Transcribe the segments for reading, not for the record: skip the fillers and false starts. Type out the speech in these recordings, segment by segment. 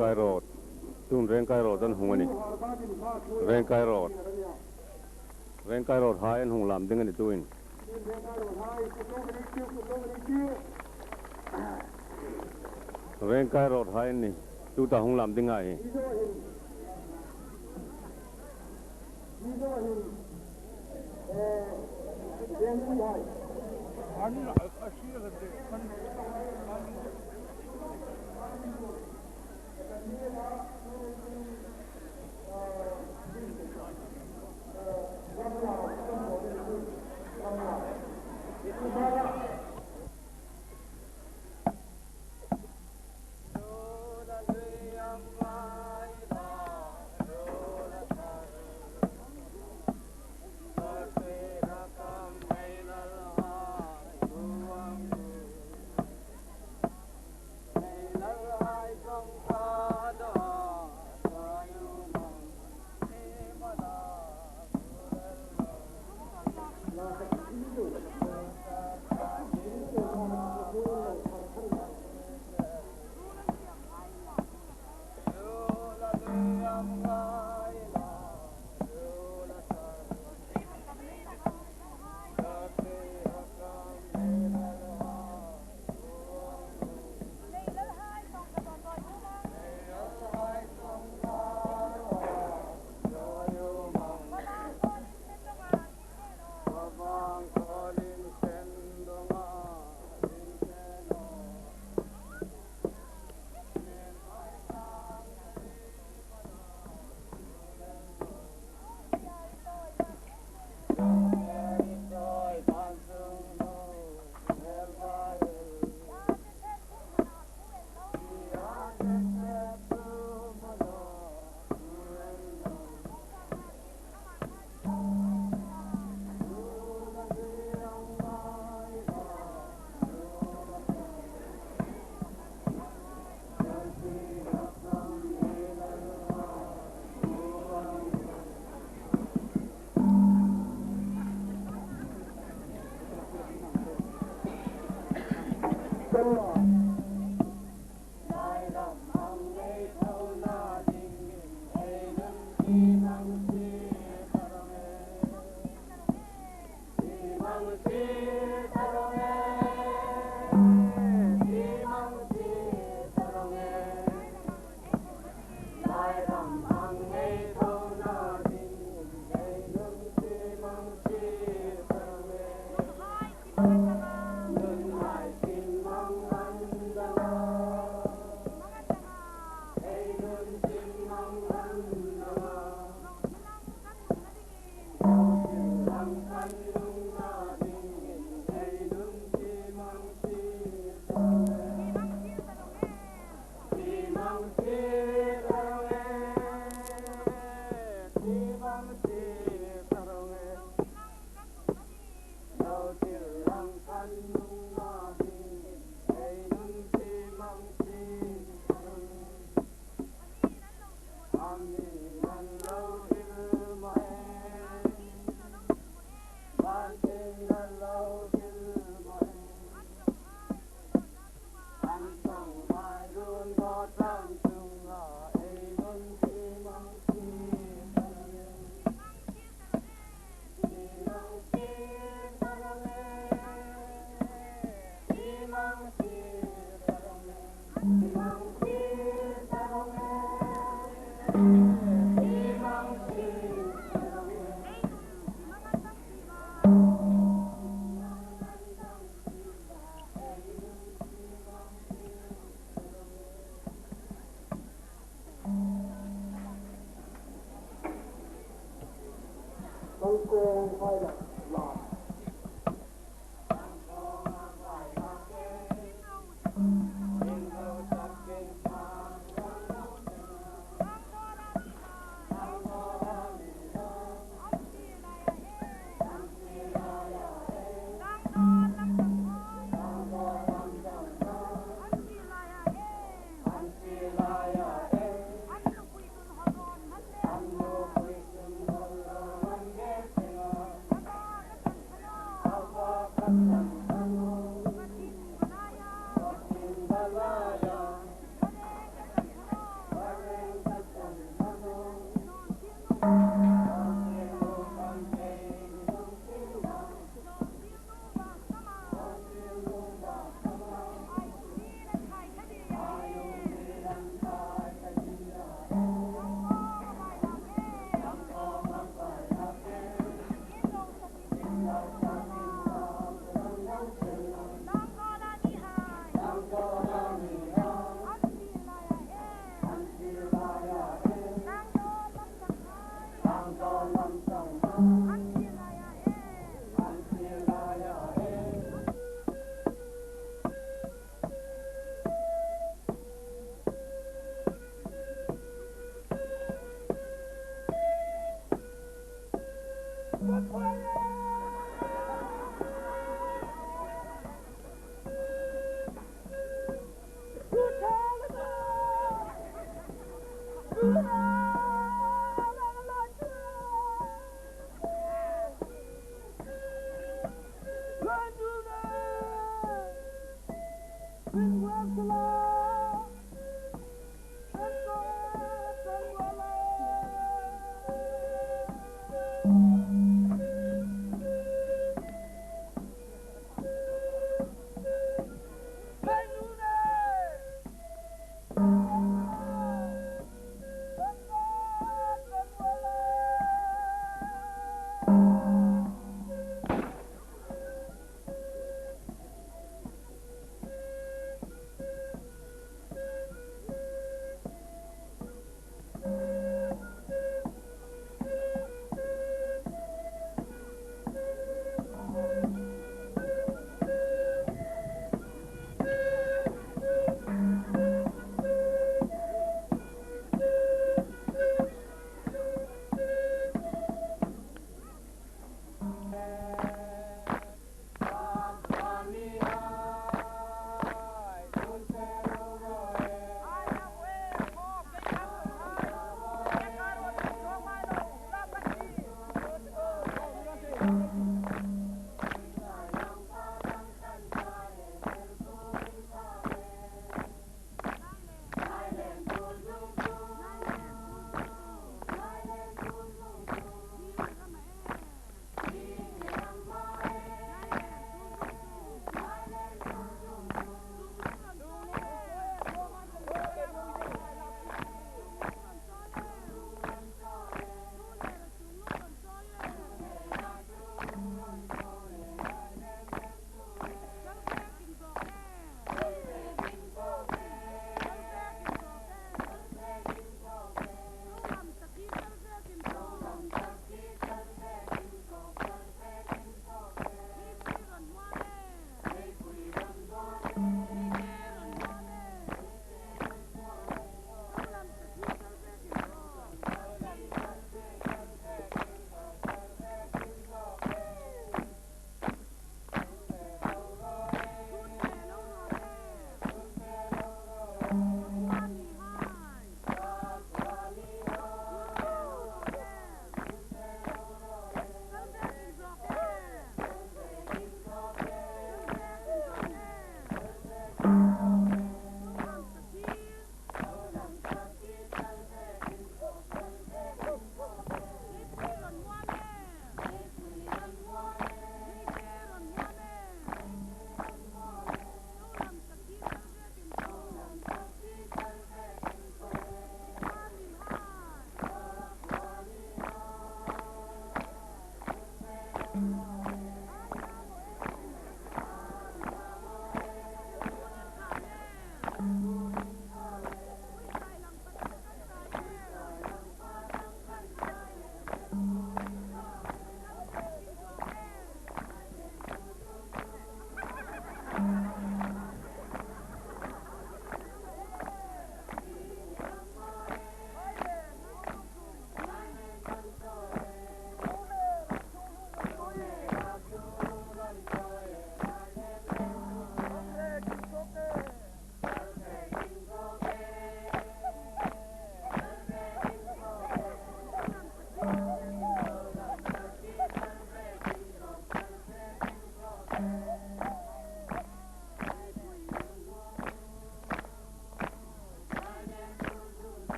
Rengkai Road, tun Rengkai Road an hung a ni. Rengkai Road, Rengkai Road hai an hung lam ding a ni tuin. Rengkai Road hai an ni, tuta hung lam ding ah hi.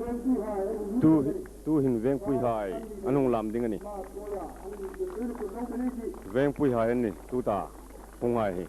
Tu tu hin Vengpui Hai an hung lam ding a ni. Vengpui Hai an ni tu ta hung hai hi.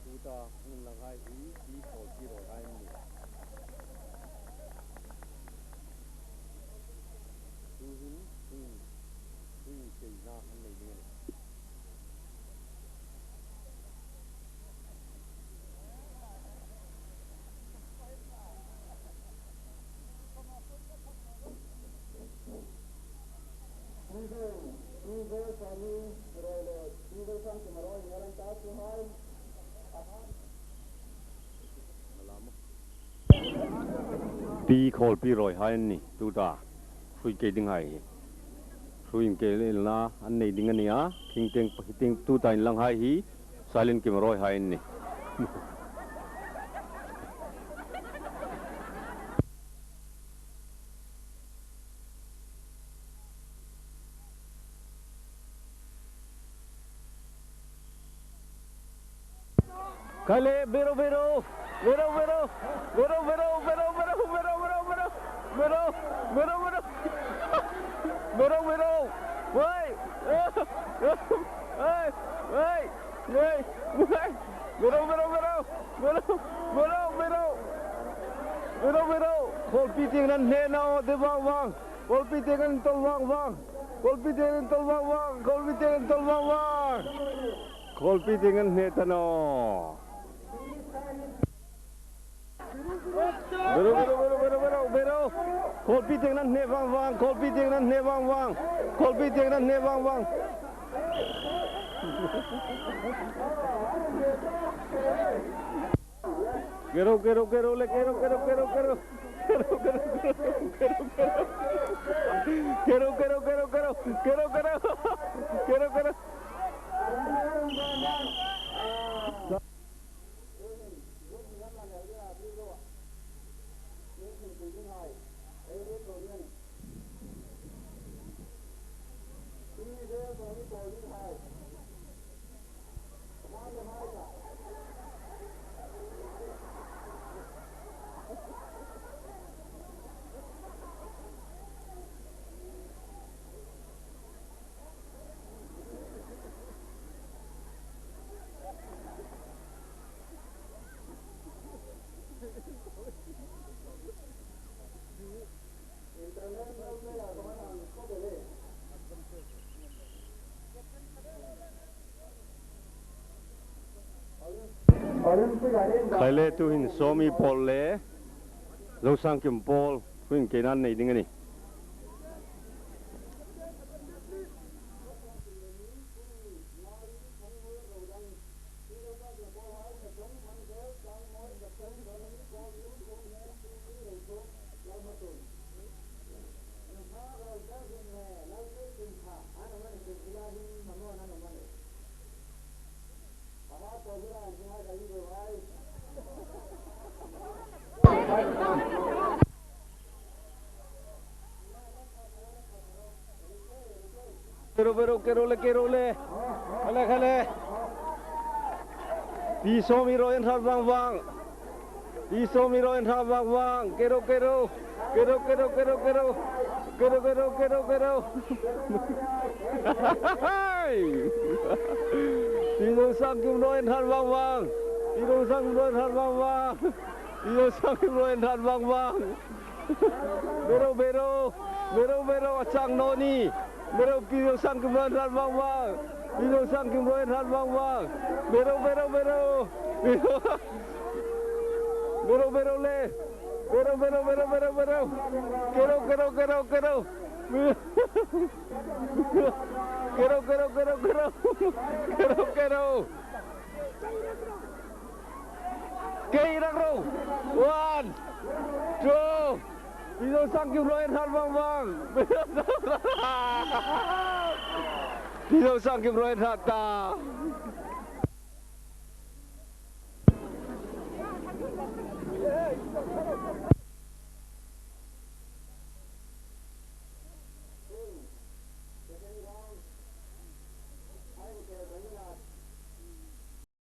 Chuta hmun la ngai hi pi khawl pi rawi hai an ni. Chu hin hrui hrui keina an nei ding a ni. Pi khawl pi rawi hai an ni tuta hrui kei ding hai hi hrui in kei na an nei ding a nia khing teng teng tuta in lang hai hi silent kim rawi hai an ni. Kale bero bero bero bero bero bero bero bero bero bero bero bero bero bero bero bero wei wei wei wei wei bero bero bero bero bero bero bero bero kol pi ting nan hne na o de wang wang kol pi ting an tol wang wang kol pi ting an tol wang wang kol pi ting an tol wang wang kol pi ting an hne ta no bero bero bero bero bero bero kol pi ting nan hne wang wang kol pi ting nan hne wang wang kol pi ting nan hne wang wang kero kero kero le kero kero kero kero kero kero kero kero kero kero kero kero kero kero kero Khaile tu hin Sawmi pawl le Zosangkim pawl huin ke nan nei ding a ni. Kero bero kero le kero le khale khale pi so mi ro en tha wang wang pi so mi ro en tha wang wang kero kero kero kero kero kero kero kero kero kero pi zo sang kim ro en tha wang wang pi zo sang kim ro en tha wang wang pi zo sang kim ro en tha wang wang bero bero bero bero chang no ni bero pi zo sang kim ro en tha wang wang pi zo sang kim ro en tha wang wang bero bero bero bero bero le bero bero bero bero bero kero kero kero kero kero kero kero kero kero kero kei rak ro 1 2 pi zo sang kim ro en tha wang wang pi zo sang kim ro en tha ta.